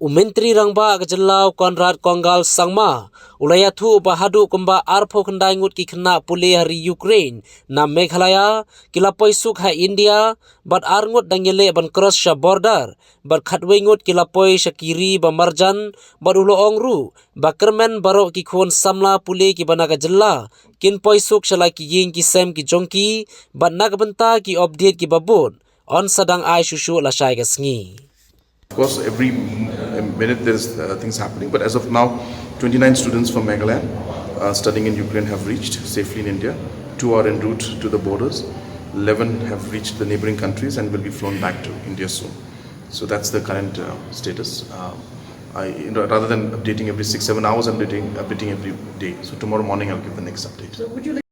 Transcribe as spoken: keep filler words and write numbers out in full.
U Myntri Rangbah ka jylla u Conrad Kongkal Sangma u la ïathuh ba haduh kumba arphew khyndai ngut ki khynnah pule ha ri Ukraine na Meghalaya ki la poi suk ha India, bad ar ngut dang ïaleh ban cross sha border, bad khatwei ngut ki la poi sha ki ri ba marjan, bad u la ong ruh ba kyrmen baroh ki khun samla pule kiba na ka jylla kin poi suk sha la ki ïing ki sem ki jong ki, bad na ka bynta ki update kiba bud yn sa dang ai shuh shuh lashai ka sngi. Of course, every m- minute there's uh, things happening. But as of now, twenty-nine students from Meghalaya uh, studying in Ukraine have reached safely in India. Two are en route to the borders. Eleven have reached the neighboring countries and will be flown back to India soon. So that's the current uh, status. Uh, I, you know, rather than updating every six, seven hours, I'm updating, updating every day. So tomorrow morning, I'll give the next update.